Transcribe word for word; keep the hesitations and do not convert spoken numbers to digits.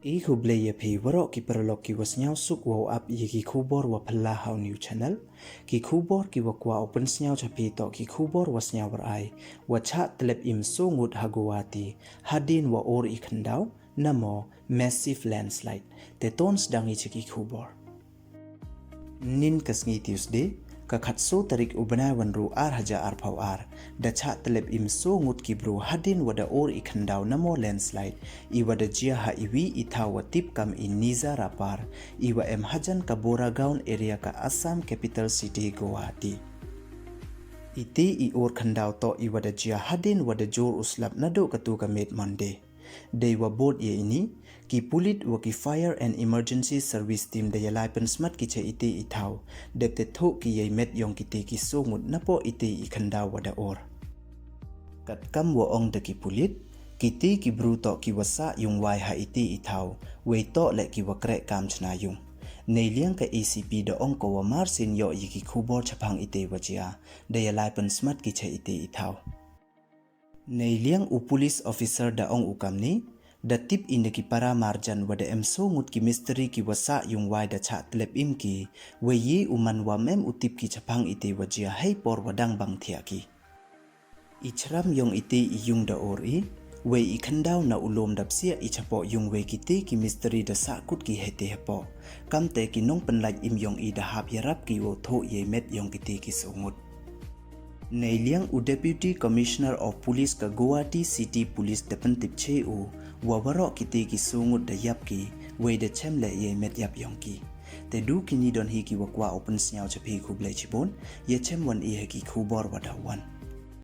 I khublei ya phi waroh ki paralok ki wa sniawsuk wow ap ya ki khubor wa phylla ha u new channel. Ki khubor ki wa kwah u pynsniaw cha phi toh ki khubor wa sniawbha, wa chah tlep im soo ngut ha Guwahati hadien wa or i khyndaw, namo massive landslide. Te ton sdang i cha ki khubor. Nin ka sngi Tuesday, ka khatsoo tarik u bnai wa ynru ar hajar arphaw ar, da chah tlep im soo ngut ki bru hadien wa da or i khyndaw namo landslide, i wa da jia ha i wi i thaw wa tip kam i Nizarapar, i wa em hajan ka Boragaon area ka Assam capital city Guwahati. Iti i or khyndaw toh i wa da jia hadien wa da jur u slap naduh katu ka miet Monday. Dei wa bud ya ini, ki pulit wa ki Fire and Emergency Service Team da yalai pynsmat ki cha iti i thaw, dep te thoh ki yei met yong kiti ki soo ngut napoh iti i khyndaw wa da or. Katkam wa ong da ki pulit, kiti ki bru toh ki wa sah yung wai ha iti i thaw, wei toh leh ki wa kreh kam chna yung. Neiliang ka A C P da ong ko wa mar sien yoh ya ki khubor chaphang iti wa jia, da yalai pynsmat ki cha iti i thaw. Neiliang u police officer da ong u kamni, da tip i na ki para marjan wa da em soo ngut ki mistri ki wa sah yung wai da chah tlep im ki, wei yei u man wa mem u tip ki chaphang iti wa jia hei por wa dang bang thiah ki. I chram yong iti i yung da or i, wei i khyndaw na u lum da psiah i chapoh yung, wei kiti ki mistri da sah kut ki heiti hapoh. Kamte ki nongpynlait im yong i da hap yarap ki wow thoh yei met yong kiti ki soo ngut. Neiliang u Deputy Commissioner of Police ka Guwahati City Police da pyntip che u, wa waroh kiti ki soo ngut da yap ki, wei da chem leh yei met yap yong ki. Te du kini don hi ki wa kwah u pynsniaw cha phi, khublei chibun, ya chem wan i ha ki khubor wa da wan.